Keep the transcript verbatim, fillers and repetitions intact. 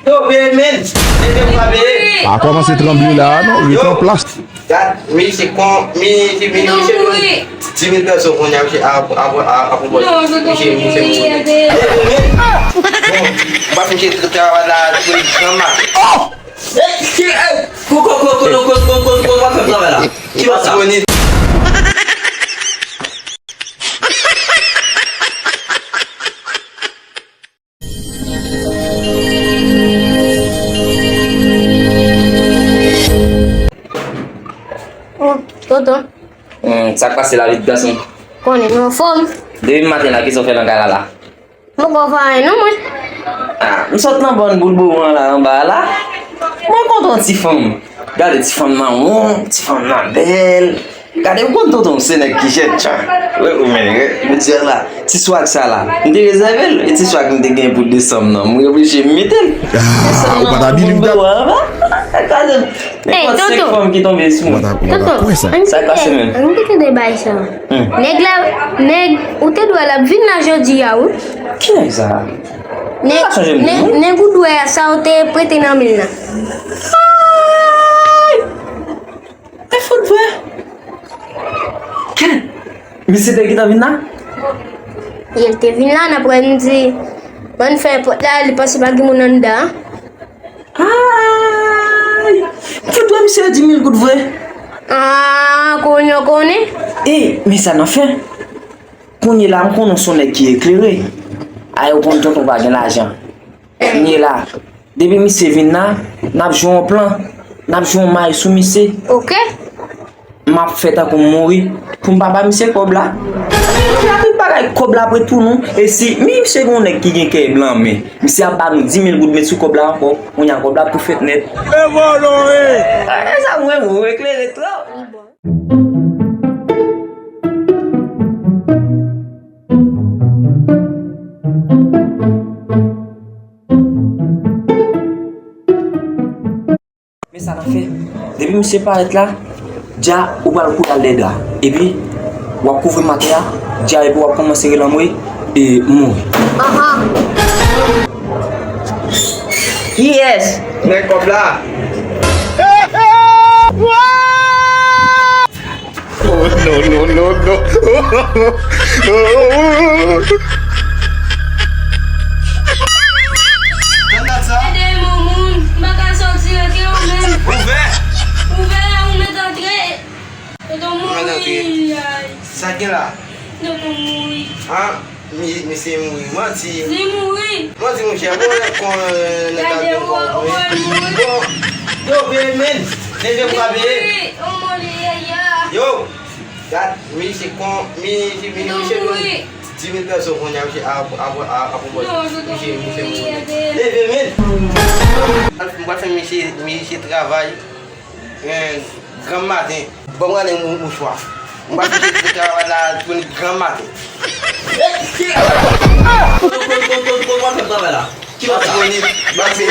Yo, peye, men. Dezyèm fwa, peye. Pa kòmanse tranble la, non. Rete an plas. Gad, misye kon, misye, misye, misye, dis mil pèson kounye a, misye, a, a, a, a, a, misye, misye, misye. Bon, m pa fin chèche travay la, pou li gran maten. Ey, ki, ey, kou, kou, w ap fè travay la. Ki pase? Oh, tonton. Hmm, sa k pase la, vit gason? Konnen, nou anfòm. Depi maten la, kisa w fè nan kay la la? Mwen poko fè anyen non, mwen. Ah, m sot nan bòn boul bobo an la, anba a la. Mwen kontan ti fanm. Gade ti fanm nan won, ti fanm nan bèl. Gade, ou konn tonton, se nèg ki jèt, tcha. Wi, ou menm, wi. Jodi a la, ti swag sa la, m te rezève l, e ti swag m te gen pou desanm nan, m oblije m mete l. Ah, ou pa ta believe that? Gade, nenpòt senk fanm ki tonbe sou mwen. Ou pa ta, ou pa ta kwè sa. Sa k pase menm? Ann kite de bay sa. Hmm. Nèg la, nèg, ou te dwe l ap vin la jodi a, wi. Ki nèg sa? Nèg, nèg, nèg ou dwe a sa ou te prete nan men l la. Ay! E fout vre. Kè! Misye te gentan vin la? Ye, l te vin la, n ap wè, m di, ban n fè pòt la, li panse pa gen moun anndan. Ay! Fout vre, misye di mil goud vre. Ah, kounye a w konnen? E, men sa n ap fè. Kounye la, m konnen w se yon nèg ki eklere. A, ou konn tonton pa gen lajan. Kounye la, depi misye vin la, n ap jwe yon plan, n ap jwe yon may sou misye. Ok. M ap fè tankou m mouri pou m pa ba misye kòb la. Misye ap vin bagay kòb la apre tou non. E si misye gen yon nèg ki gen kè blan, men misye ap ba nou dis mil goud met sou kòb la ankò. Kounye a kòb la ap tou fèt nèt. E vòlò, e! E sa mwen, mwen eklere twòp. Men sa n ap fè. Depi misye parèt la, dja ou pral kouri al dèyè dra. Epi, w ap kouvri m atè a, dja epi w ap kòmanse rele anmwe, e mouri. Aha. Kiyès? Men kòb la. Oh, no, no, no, no. Ede yon moun, m pa ka sòti, rete yo menm. Ouvè! Ouvè, ou mèt antre. Tonton mouri, ay. Sa gen la? Tonton mouri. An? Mi-, misye mouri, manti. Li mouri. Manti, monchè, bon, nèg kon, euh, nèg la gen kò, wi. Bon, yo, peye, men. Dezyèm fwa, peye. Li mouri, oh, mon Dieu, ya. Yo, gad, misye kon, mi-, mi-, misye mouri. Dis mil pèson kounye a, misye a, a, a, a, a, misye, misye mouri. Leve, men. M pral fè misye, misye travay. Eh, granm maten. Ban m rale mou-, mouchwa. M pa fè travay la pou granm maten. Ki pase?